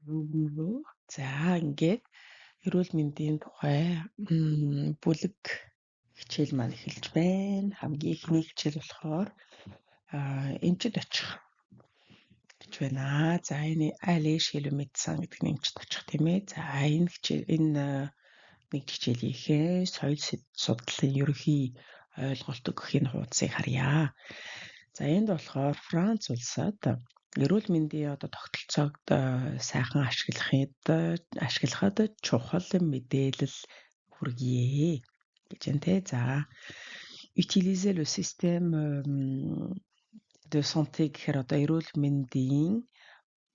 За, ингээд эрүүл мэндийн тухай бүлэг хичээл маань эхэлж байна. Хамгийн эхний хичээл болохоор эмчид очих гэж байна. За, энэ aller chez le médecin гэдэг нь эмчид очих, тийм ээ. За, энэ хичээл, энэ нэг хичээлийнхээ соёл судлалын ерөнхий ойлголт өгөх энэ хуудсыг харъя. За, энд болохоор Франц улсад эрүүл мэндийн одоо тогтолцоог сайхан ашиглахад чухал мэдээлэл хүргье гэж байна те. За, utiliser le système de santé гэхээр одоо эрүүл мэндийн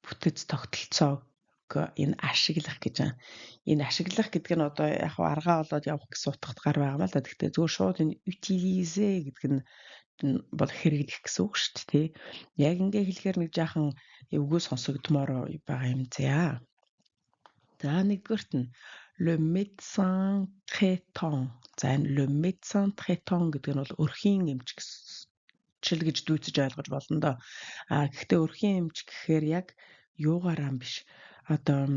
бүтэц тогтолцоог энэ ашиглах гэж байна. Энэ ашиглах гэдэг нь одоо яг аргаа болоод явах гэсэн утгад гар байгаа юм л да. Гэхдээ зүгээр шууд энэ utiliser гэдэг нь бол хэрэглэх гэсэн үг шүү дээ, тий. Яг ингээ хэлэхээр нэг жаахан эвгүй сонсогдмоор байгаа юм. За. За, нэгдүгээрт нь le médecin traitant. За, энэ le médecin traitant гэдэг нь бол өрхийн эмч чил гэж дүйцэж ойлгож болно доо. А гэхдээ өрхийн эмч гэхээр яг юугаараа биш. Одоо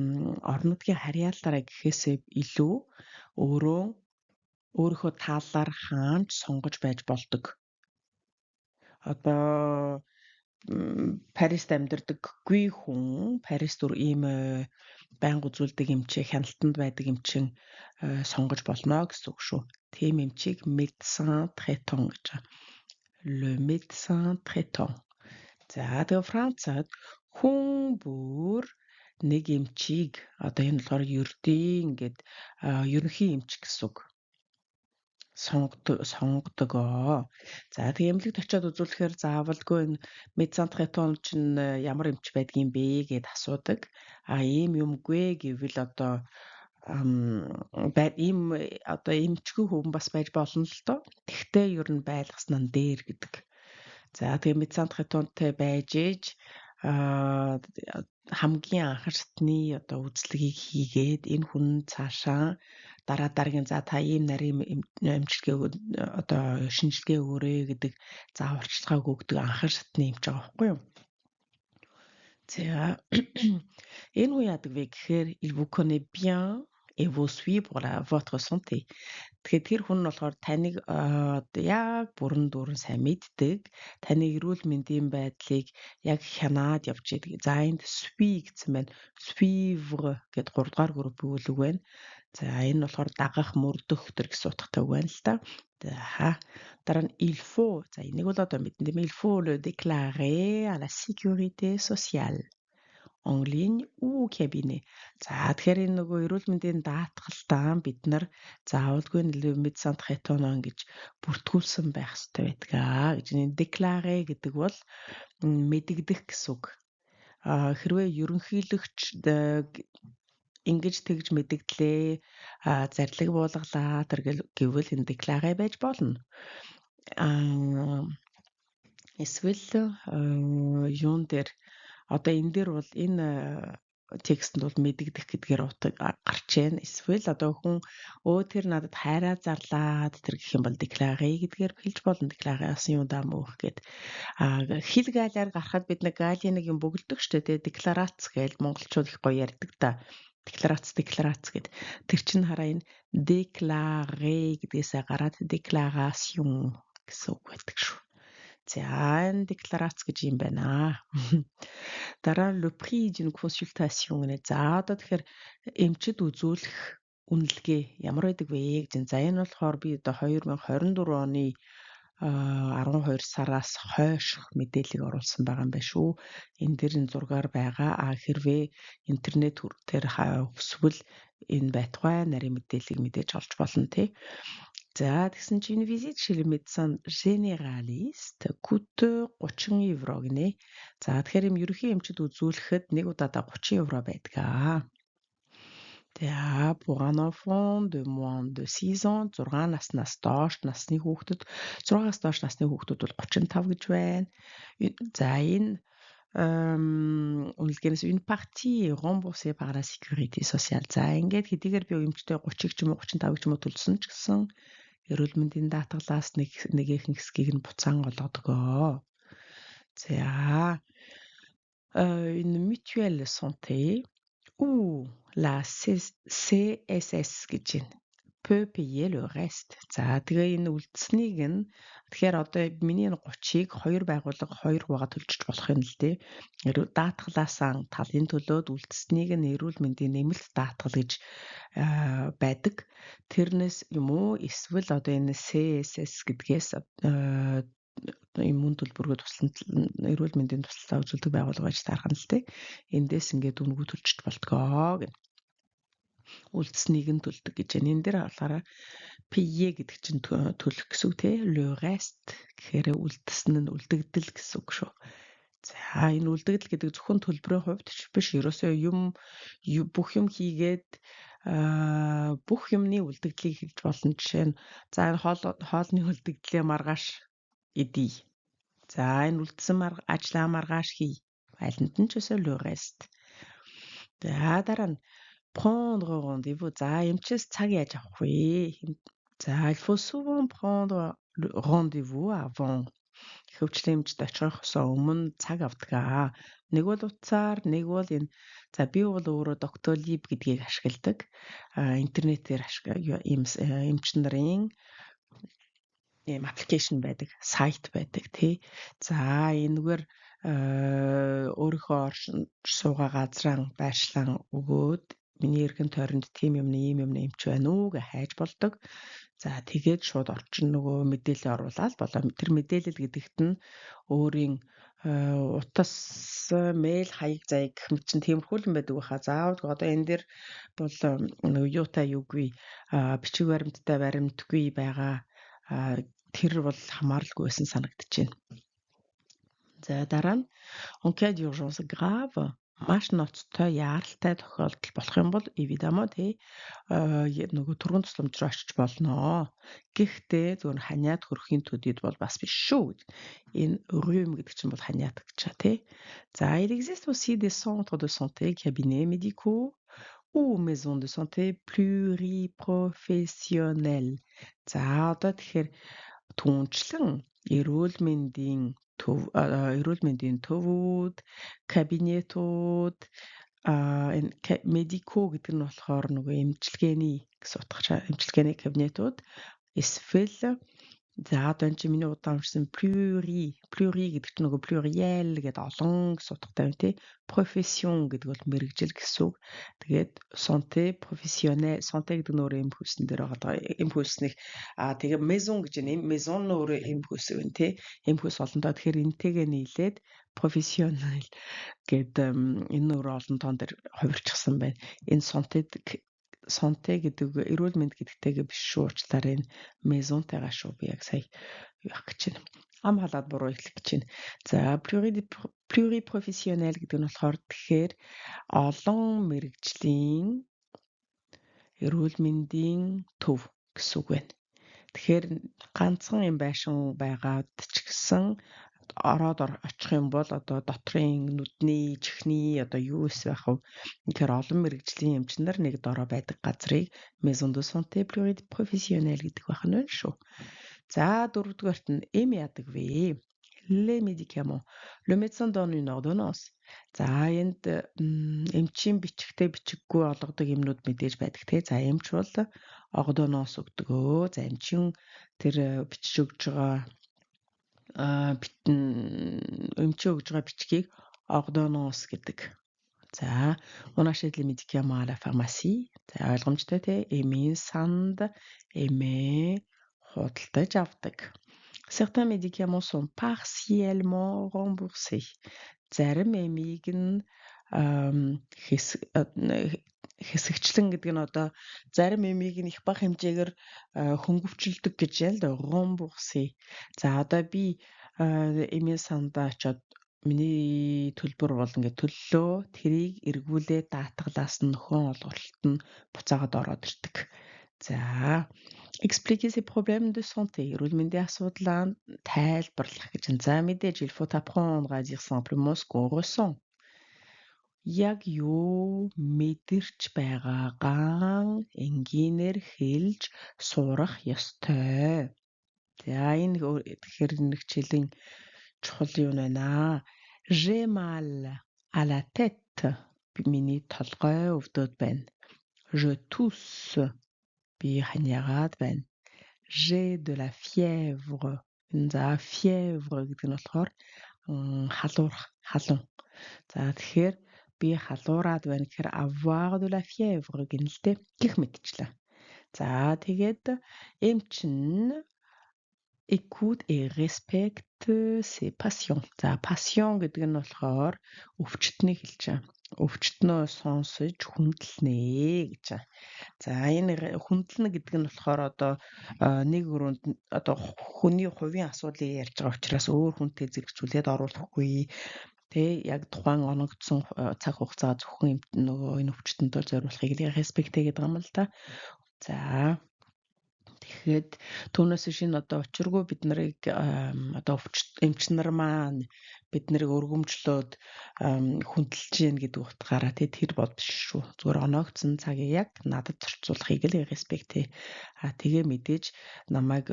орон нутгийн харьяалалаараа гэхээсээ илүү өөрөө өөрийнхөө тааллаар хаана ч сонгож байж болдог. Одоо Парист амьдардаггүй хүн Парист түр ийм байнга үзүүлдэг эмчээ, хяналтанд байдаг эмчин сонгож болно гэсэн үг шүү. Тийм эмчийг médecin traitant гэж байгаа. Le médecin traitant. За, тэгээ Францад хүн бүр нэг эмчийг, одоо энэ болохоор ердийн ингээд ерөнхий эмч гэсэн үг, сонгодог. За, тэгээ эмнэлэгт очиод үзүүлэхээр заавалгүй энэ médecin traitant чинь ямар эмч байдгийм бэ гэд асуудаг. А ийм юмгүй гэвэл одоо ийм одоо эмчгүй хүн бас байж болно л доо. Тэгтээ ер нь байлгасан нь дээр гэдэг. За, тэгээ médecin traitant тай байж ээж хамгийн анхан шатны одоо үзлэгийг хийгээд энэ хүн цаашаа дараа дараагийн, за, та ийм нарийн эмчилгээ, одоо шинжилгээ өгөөрэй гэдэг зааварчилгааг өгдөг анхан шатны эмч байгаа байхгүй юу? За, энэ хүн яадаг вэ гэхээр il vous connaît bien et vous suit pour votre santé. Тэгэхээр тэр хүн нь болохоор таныг яг бүрэн дүүрэн сайн мэддэг. Таны эрүүл мэндийн байдлыг яг хянаад явж идэг. За, энд suit гэсэн байна. Suivre гэд 3 дугаар группийн үйл үг байна. За, энэ нь болохоор дагах, мөрдөх төр гэсэн утгатай үг байна л да. За, дараа нь il faut. За, энийг бол одоо мэднэ, тийм. Il faut le déclarer à la sécurité sociale en ligne ou au cabinet. За, тэгэхээр энэ нөгөө эрүүл мэндийн даатгалтаа бид нар заавалгүй médecin traitant гэж бүртгүүлсэн байх хэрэгтэй байдаг аа гэж. Энэ déclarer гэдэг бол мэдэгдэх гэсэн үг. А хэрвээ ерөнхийлөгч ингэж тэгж мэдэгдлээ, зарлиг буулгалаа тэр гэвэл энэ déclarer байж болно. А эсвэл юун дээр, одоо энэ дээр бол энэ текстэнд бол мэдэгдэх гэдгээр утга гарч байна. Эсвэл одоо хүн өө тэр надад хайраа зарлаад тэр гэх юм бол déclarer гэдгээр хэлж болно. Déclaration d'amour гэд. А хэл галиар гарахад бид нэг галийн нэг юм бөглөдөг штэ, тэгээ декларац гэж монголчууд их гоё ярьдаг та. Декларац, декларац гэд. Тэр чинь хараа энэ déclarer гэдгээсээ гараад déclaration гэсэн үг байдаг шүү. За, энэ декларац гэж юм байна. Дараа нь le prix d'une consultation гэнэ. За, одоо тэгэхээр эмчид үзүүлэх үнэлгээ ямар байдаг вэ гэж. За, энэ болохоор би одоо 2024 оны 12 сараас хойших мэдээллийг оруулсан байгаа юм байна шүү. Энэ дэр энэ зургаар байгаа. А хэрвээ интернет дээр хүсвэл энэ байтугай нарийн мэдээллийг мэдээж олж болно, тий. За, тэгсэн чинь visite chez le médecin généraliste coûte 30 евро гинэ. За, тэгэхээр юм ерөнхий эмчид үзүүлэхэд нэг удаадаа 30 евро байдаг аа. За, pour un enfant de moins de 6 ans, 6 наснаас доош насны хүүхдэд, 6-аас доош насны хүүхдүүд бол 35 гэж байна. За, энэ үнэлгээнээс une partie est remboursée par la sécurité sociale. За, ингээд хэдийгээр би эмчтэй 30-ыг ч юм уу 35-ыг ч юм уу төлсөн ч гэсэн эрүүл мэндийн даатгалаас нэг нэгэхэн хэсгийг нь буцаан олгодог. За, une mutuelle santé Ou la CSS гэж байна. Peut payer le reste. За тэгээ энэ үлдсэнийг нь, тэгэхээр одоо миний энэ 30-ыг хоёр байгууллага хоёр хуваагаад төлжиж болох юм л дээ. Даатгалаасаа талын төлөөд үлдсэнийг нь эрүүл мэндийн нэмэлт даатгал гэж байдаг. Тэрнээс юм уу, эсвэл одоо энэ CSS гэдгээс ийм мөн төлбөргөө туслан эрүүл мэндийн туслалцаа үзүүлдэг байгууллага байж таарах нь л дээ. Эндээс ингээд үнэгүй төлчих болтгоо гэнэ. Үлдсэнийг нь төлдөг гэж байна. Энэ дээр болохоор payer гэдэг чинь төлөх гэсэн үг, те. Le reste гэхээр үлдсэн нь, үлдэгдэл гэсэн үг шүү. За, энэ үлдэгдэл гэдэг зөвхөн төлбөрийн хувьд ч биш, ерөөсөө юм бүх юм хийгээд бүх юмны үлдэгдлийг хэлж болно. Жишээ нь, за, энэ хоолны үлдэгдлээ маргааш идье. За, энэ үлдсэн ажлаа маргааш хий. Алинд нь ч өсөө le reste. За, дараа нь prendre rendez-vous. За, эмчээс цаг яаж авах вэ? За, il faut souvent prendre rendez-vous avant. Ихэвчлэн эмчид очихоос өмнө цаг авдаг аа. Нэг бол утсаар, нэг бол энэ, за, би бол өөрөө Doctolib гэдгийг ашигладаг. А интернетээр ийм эмч нарын ийм application байдаг, сайт байдаг, тий. За, энэгээр өөрийнхөө оршин суугаа газраа байршлаа өгөөд, миний эргэн тойронд тийм юмны, ийм юмны эмч байна уу гэж хайж болдог. За, тэгээд шууд орчин нөгөө мэдээлэл оруулаад болоо. Тэр мэдээлэл гэдэгт нь өөрийн утас, мэйл хаяг заяг гэх мэт чинь тиймэрхүү юм байдаг байхаа. Заавал одоо энэ дээр бол нөгөө юутай юугүй, бичиг баримттай баримтгүй байгаа, тэр бол хамааралгүй байсан санагдаж байна. За, дараа нь en cas d'urgence grave, маш ноцтой яаралтай тохиолдол болох юм бол évidemment, тий, нөгөө түргэн тусламж руу очиж болно. Гэхдээ зөвхөн ханиад хөрөхийн төдийд бол бас биш шүү гэж. Энэ rhume гэдэг чинь бол ханиад гэж чаа, тий. За, il existe aussi des centres de santé, cabinets médicaux ou maisons de santé pluriprofessionnelles. За, одоо тэгэхээр түүнчлэн эрүүл мэндийн төвүүд, кабинетууд, энэ médicaux гэдэг нь болохоор нөгөө эмчилгээний гэсэн утгатай, эмчилгээний кабинетууд эсвэл, за, одоо энэ чинь миний удаан уншсан pluri, pluri гэдэг чинь нөгөө pluriel гэдэг олон гэсэн утгатай байна, тий. Profession гэдэг бол мэргэжил гэсэн үг. Тэгээд santé professionnel, santé гэдэг нь өөрөө эмх хүйсэн дээр байгаа. Эмх хүйснийг тэгээ maison гэж байна. Maison нь өөрөө эмх хүйс байна, тий. Эмх хүйс олонтоо, тэгэхээр энтэйгээ нийлээд professionnel гээд энэ өөрөө олон тоон дээр хувирчихсан байна. Энэ santé, santé гэдэг эрүүл мэнд гэдэгтэйгээ биш шүү. Уучлаарай, энэ maison -тайгаа шүү. Би яг сая юу яах гэж байна. Ам халаад буруу эхлэх гэж байна. За, pluriprofessionnel гэдэг нь болохоор тэгэхээр олон мэргэжлийн эрүүл мэндийн төв гэсэн үг байна. Тэгэхээр ганцхан юм байшин байгаад ч гэсэн ороод очих юм бол одоо дотрын нүдний, чихний одоо юу эс байх вэ? Тэгэхээр олон мэргэжлийн эмч нар нэг дороо байдаг газрыг maison de santé pluriprofessionnelle гэдэг байх нь байна шүү. За, дөрөвдүгээрт нь эм яадаг вэ? Les médicaments. Le médecin donne une ordonnance. За, энд эмчийн бичгтэй, бичиггүй олгодог юмнууд мэдээж байдаг, те. За, эмч бол ordonnance өгдөг өө. За, эмчийн тэр бичиж өгж байгаа эмчийн өгж байгаа бичгийг ordonnance гэдэг. За, on achète les médicaments à la pharmacie. За, ойлгомжтой, те. Эмийн санд эмээ худалдаж авдаг. Certains médicaments sont partiellement remboursés. Зарим эмийг нь хэсэгчлэн гэдэг нь одоо зарим эмийг нь их бага хэмжээгээр хөнгөвчлөдөг гэж ял да, rembourser. За, одоо би эмийн сандаа очиод миний төлбөр бол ингээд төллөө. Тэрийг эргүүлээ даатгалаас нь нөхөн олголт нь буцаагаад ороод ирдэг. За, expliquer ses problèmes de santé, эрүүл мэндийн асуудлаа тайлбарлах гэж. За, мэдээж il faut apprendre à dire simplement ce qu'on ressent. Яг юу мэдэрч байгаагаа энгийнээр хэлж сурах ёстой. За, энэ тэгэхээр нэг хичээлийн чухал юм байна. J'ai mal à la tête. Миний толгой өвдөд байна. Je tousse. Би ханьяагаад байна. J'ai de la fièvre. За, fièvre гэдэг нь болохоор халуурах, халуун. За, тэгэхээр би халуураад байна гэхээр avoir de la fièvre гэнэ л дээ. Гэх мэтчлээ. За, тэгээд эмч нь écoute et respecte ses patients. За, patient гэдэг нь болохоор өвчтөнийг хэлж байгаа. Өвчтөнөө сонсож хүндэлнэ гэж байгаа. За, энэ хүндэлнэ гэдэг нь болохоор одоо нэг өрөөнд одоо хүний хувийн асуудлыг ярьж байгаа учраас өөр хүнтэй зэрэгцүүлээд оруулахгүй, тэ, яг тухайн оногдсон цаг хугацаа зөвхөн нөгөө энэ өвчтөнд зориулахыг л respecter гэдэг юм л да. За, тэгэхэд түүнээс биш энэ одоо учиргүй бид нарыг одоо эмч нар маань бид нарыг өргөмжлөөд хүндэлж гин гэдэг утгаараа, тий, тэр бол биш шүү. Зүгээр оноогдсон цагийг яг надад зарцуулахыг л respecter. А тэгээ мэдээж намайг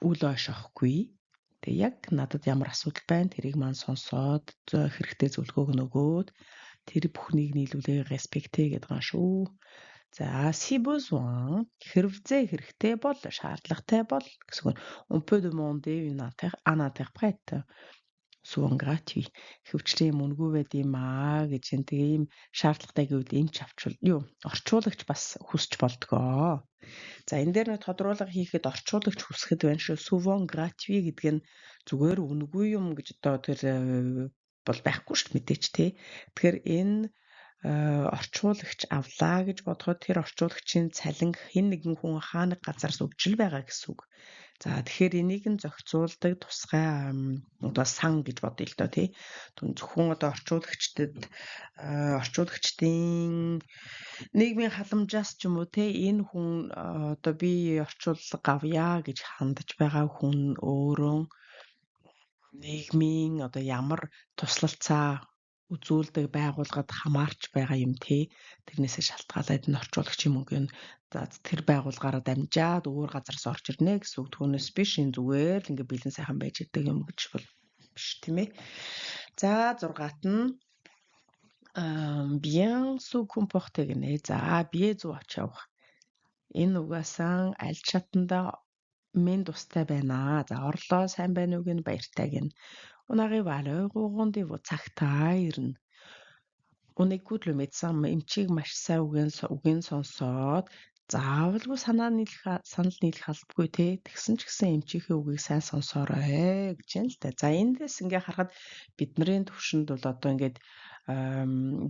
үл ойшоохгүй. Тэгээ яг надад ямар асуудал байна, тэрийг маань сонсоод, хэрэгтэй зөвлөгөөг нөгөөд, тэр бүхнийг нийлүүлээ respecter гэдэг юм шүү. За, si besoin, хэрэгцээ, хэрэгтэй бол, шаардлагатай бол гэсэн үг. On peut demander une un interprète, souvent gratuit. Хөвчлэн юм үнэгүй байд юм аа гэж юм. Тэгээ ийм шаардлагатай гэвэл эмч авчвал юу, орчуулагч бас хүсч болдгоо. За, энэ дээр нэг тодруулга хийхэд орчуулагч хүсэхэд байна шүү. Souvent gratuit гэдэг нь зүгээр үнэгүй юм гэж одоо тэр бол байхгүй шүү мэдээч, тий. Тэгэхээр энэ орчуулагч авлаа гэж бодоход тэр орчуулагчийн цалин хэн нэгэн хүн хаа нэг газараас өгч л байгаа гэсэн үг. За, тэгэхээр энийг нь зохицуулдаг тусгай одоо сан гэж бодъё л доо, тий. Зөвхөн одоо орчуулагчдад, орчуулагчдын нийгмийн халамжаас ч юм уу, тий, энэ хүн одоо би орчуулга авъя гэж хандаж байгаа хүн өөрөө нийгмийн одоо ямар туслалцаа үзүүлдэг байгууллагад хамаарч байгаа юм, те. Тэрнээсээ шалтгаалаад энэ орчуулагчийн мөнгөний, за, тэр байгууллагаараа дамжаад өөр газараас орж ирнэ гэсэн үг. Түүнээс биш энэ зүгээр л ингээ бэлэн сайхан байж идэг юм гэж бол биш, тийм ээ. За, 6-ат нь bien se comporter гинэ. За, бие зөв авч явах. Энэ угаасаа аль чатанда мэнд тустай байна. За, орлоо, сайн байна уу гэн, баяртай гэн. On arrive à l'heure au rendez-vous, цагтаа ирнэ. On écoute le médecin, эмчийг маш сайн үгийн сонсоод, заавалгүй санаа нийлэх, санал нийлэх албагүй, те. Тэгсэн ч гэсэн эмчийнхээ үгийг сайн сонсоорой гэж юм л та. За, эндээс ингээ харахад бидний төвшөнд бол одоо ингээд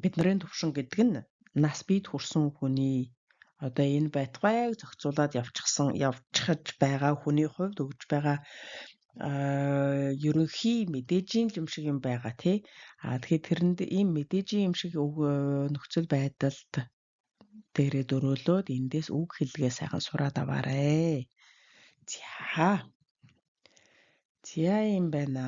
бидний төвшин гэдэг нь нас биед хүрсэн хүний одоо энэ байтугайг зохицуулаад явчихсан, явчихж байгаа хүний хувьд өгж байгаа ерөнхий мэдээжийн юм шиг юм байгаа, тий. А тэгэхээр тэрэнд ийм мэдээжийн юм шиг нөхцөл байдалд дээрээ дөрөөлөөд эндээс үг хэллэгээ сайхан сураад аваарэ. За. За, юм байна.